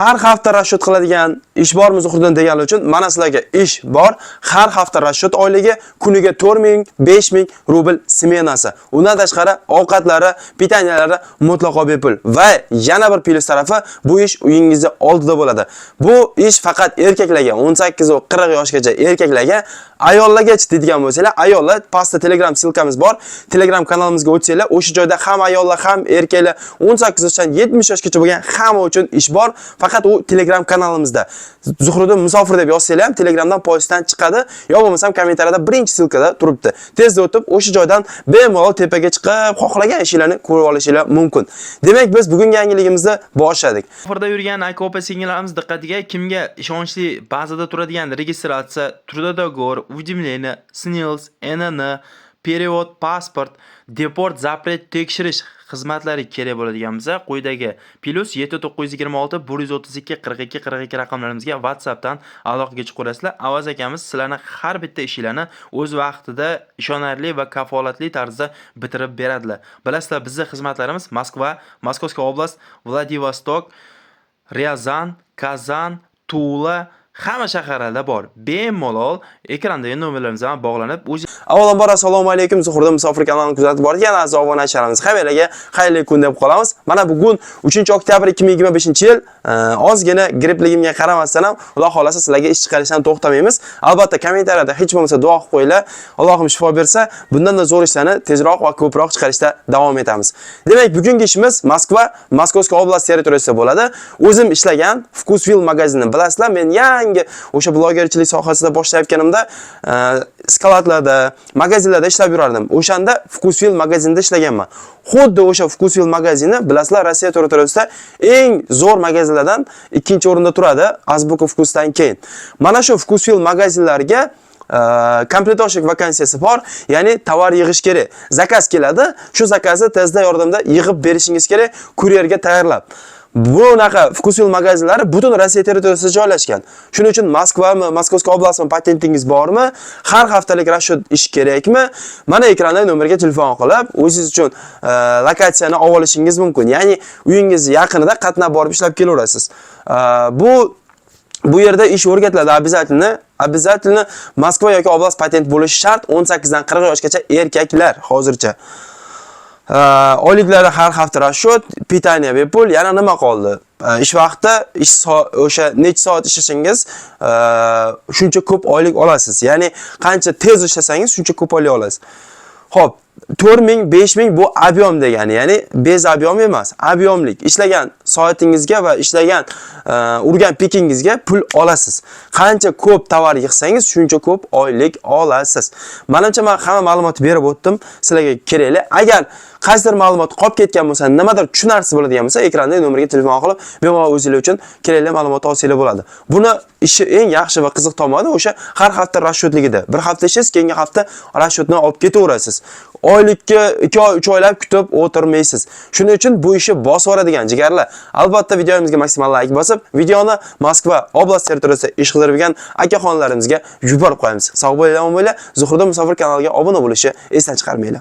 Har hafta расчет qiladigan ish bormi, Zuhriddin, deganlar uchun mana sizlarga ish bor. Har hafta расчет oyligi, kuniga 4000, 5000 rubl smenasi. Undan tashqari ovqatlari, питания lari mutlaqo bepul. Va yana bir plyus tarafi, bu ish uyingizni oldida bo'ladi. Bu ish faqat erkaklarga, 18 va 40 yoshgacha erkaklarga, ayollarga deydigan bo'lsanglar, ayollar pastda Telegram ссылка miz bor. Telegram kanalimizga o'tsanglar, o'sha joyda ham ayollar, ham erkaklar, 18 yoshdan 70 yoshgacha bo'lgan hamma uchun ish bor. Faqat u Telegram kanalimizda. Zuhriddin Musofir deb yozsanglar ham Telegramdan поиск dan chiqadi, yo bo'lmasam kommentariyada birinchi ссылка da turibdi. Tezda o'tib, o'sha joydan bemalol tepaga chiqib, xohlagan ishinglarni ko'rib olishinglar mumkin. Demak, biz bugungi yangiligimizni boshladik. Safarda yurgan aka opa singillarimiz diqqatiga, kimga ishonchli bazada turadigan registratsiya, трудоговор, уведомление, СНИЛС, ИНН, перевод, pasport, депорт, запрет tekshirish xizmatlari kerak bo'ladigan bo'lsa, quyidagi +7 926 132 42 42 raqamlarimizga WhatsAppdan aloqaga chiqaverasizlar. Avaz akamiz sizlarni har bitta ishinglarni o'z vaqtida, ishonarli va kafolatli tarzda bitirib beradilar. Bilasizlar, bizning xizmatlarimiz Moskva, Московская область, Vladivostok, Ryazan, Kazan, Tula, hamma shaharlarda bor. Bemalol ekrandagi nomerlarimiz bilan bog'lanib, o'z Avvalambor, assalomu alaykum, Zuhriddin Musofir kanalini kuzatib borgan aziz obunachilarimiz. Hammalarga xayrli kun deb qolamiz. Mana bugun 3-oktyabr 2025-yil, ozgina grippligimga qaramasdan ham, Xudo xolasa, sizlarga ish chiqarishdan to'xtamaymiz. Albatta, kommentariyada hech bo'lmasa duo qilib qo'yinglar. Allohim shifo bersa, bundan-da zo'r ishlarni tezroq va ko'proq chiqarishda davom etamiz. Demak, bugungi ishimiz Moskva, Московская область territoriyasida bo'ladi. O'zim ishlagan Vkusville magazinini bilasizlar, men yangi o'sha blogerchilik sohasida boshlayotganimda склад larda, magazinlarda ishlab yurardim. O'shanda Vkusville magazinida ishlaganman. Xuddi o'sha Vkusville magazini, bilasizlar, Rossiya territoriyasida eng zo'r magazinlardan ikkinchi o'rinda turadi, Азбука вкуса dan keyin. Mana shu Vkusville magazinlarga комплектовщик vakansiyasi bor, ya'ni tovar yig'ish kerak. Заказ keladi, shu заказ ni tezda yordamda yig'ib berishingiz kerak, kuryerga tayyorlab. Bunaqa Vkusville magazinlari butun Rossiya territoriyasida joylashgan. Shuning uchun Moskvami, Московская область mi patentingiz bormi? Har haftalik расчет ish kerakmi? Mana ekrandagi nomerga telefon qilib, o'zingiz uchun lokatsiyani olib olishingiz mumkin. Ya'ni uyingiz yaqinida qatnab borib ishlab kelaverasiz. Bu yerda ish o'rgatiladi обязательно. Обязательно Moskva yoki oblast patent bo'lishi shart. 18 dan 40 yoshgacha erkaklar hozircha. Oyliklari har hafta расчет, питание bepul, yana nima qoldi? Ish vaqti, ish o'sha necha soat ishlashingiz, shuncha ko'p oylik olasiz. Ya'ni qancha tez ishlasangiz, shuncha ko'p oylik olasiz. Xo'p, 4000, 5000 bu объем degani, ya'ni без объем emas, объем lik. Ishlagan soatingizga va ishlagan urgan pikingizga pul olasiz. Qancha ko'p tovar yig'sangiz, shuncha ko'p oylik olasiz. Menimcha, men hamma ma'lumotni berib o'tdim sizlarga kerakli. Agar qaysidir ma'lumot qolib ketgan bo'lsa, nimadir tushunarsiz bo'ladigan bo'lsa, ekrandagi nomerga telefon qilib, bemalol o'zinglar uchun kerakli ma'lumotni olsanglar bo'ladi. Buni ishi eng yaxshi va qiziq tomoni o'sha har hafta расчет ligida. Bir hafta ishlaysiz, keyingi hafta расчет ni olib ketaverasiz. Oylikka 2 oy, 3 oylab kutib o'tirmaysiz. Shuning uchun bu ishni bosib yuboradigan jigarlar, albatta videomizga maksimal like bosib, videoni Moskva oblast territoriyasida ish qidirib yurgan akaxonlarimizga yuborib qo'yamiz. Sog' bo'linglar, omon bo'linglar. Zuhriddin Musofir kanaliga obuna bo'lishni esdan chiqarmanglar.